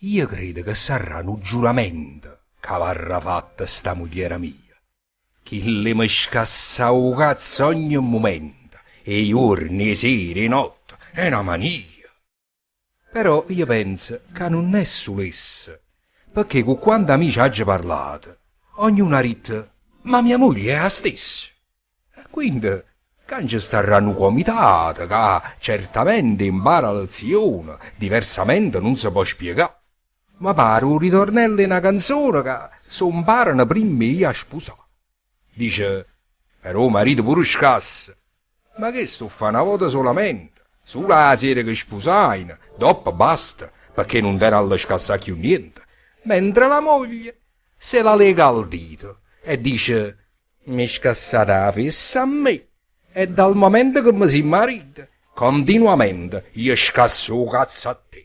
Io credo che sarrà nu giuramento che avarrà fatto sta mugliera mia. Chillo 'e me scassà 'o cazzo ogni mumento, 'e juorno, 'e sera, 'e notte, è na mania. Però io penso ca nun è sulo essa, pecché cu quant'amice aggio parlato, ognuno ha ditto, ma mia moglie è 'a stessa. Quindi ccà nce starrà nu comitato ca certamente impara 'a lezione, diversamente nun se po' spiegà. Me pare 'o ritornello 'e na canzone ca s' 'o 'mparano primma 'e ì a spusà. Dice, però 'o marito pure scassa. Ma chesto 'o fa na vota solamente, sulo 'a sera che spusajeno, doppo basta, pecché nun tene 'a lle scassà cchiù niente, mentre la moglie se la lega al dito e dice, M'hê scassata 'a fessa a me e dal momento che me si' marito, continuamente io scasso 'o cazzo a te.